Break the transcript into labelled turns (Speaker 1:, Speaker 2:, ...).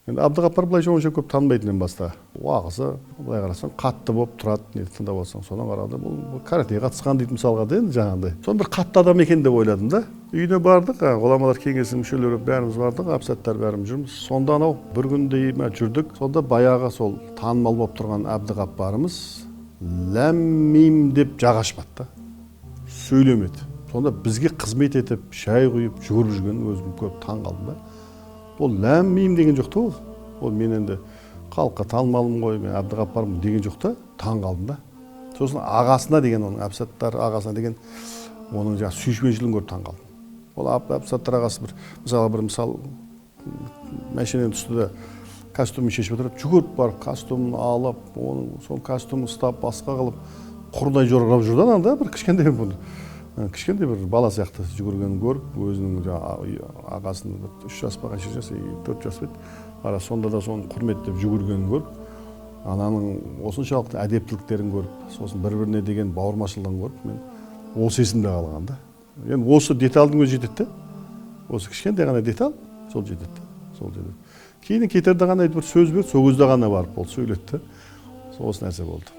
Speaker 1: Енді Әбдіғаппар былайша онша көп танымайтын едім баста. Уағызы былай қарасаң қатты болып тұрады, не тыңдап алсаң, содан қарағанда бұл каратэге қатысқан дейді мысалға да, енді жаңағындай. Соны бір қатты адам екен деп ойладым да. Үйіне бардық, ғұламалар кеңесінің мүшелері бәріміз бардық, Әбсаттар бәріміз жүрміз. Сонда анау бір күндей ме жүрдік. Сонда баяғы сол танымал болып тұрған Әбдіғаппарымыз ләм мим деп жақ ашпады да, сөйлемеді. Сонда бізге қызмет етіп, шай құйып, жүгіріп жүргенін өзім көріп таң қалдым да. Ол ләм мим деген жоқ та ол. Ол мен енді халыққа танымалмын ғой, мен Әбдіғаппармын деген жоқ та, таң қалдым да. Сосын ағасына деген, оның Әбсаттар ағасына деген оның жаңағы сүйіспеншілігін көріп таң қалдым. Ол Әбсаттар ағасы бір мысалға, бір мысал, машинадан түсті де, костюмін шешіп отырып, жүгіріп барып костюмін алып, оның сол костюмін ұстап, басқа қылып, құрдай жорғалап жүрді ана да, бір кішкентай бір, кішкентай бір бала сияқты жүгіргенін көріп, өзінің жаңағы ағасының бір 3 жас па, қанша жас, 4 жас па еді, ара, сонда да соны құрметтеп жүгіргенін көріп, ананың осыншалықты әдептіліктерін көріп, сосын бір біріне деген бауырмашылығын көріп, мен осы есімде қалған да. Енді осы детальдің өзі жетеді да, осы кішкентай ғана деталь сол жетеді да, сол жетеді. Кейін кетерде ғана бір сөз берді, сол кезде ғана барып ол сөйледі да, сол осы нәрсе болды.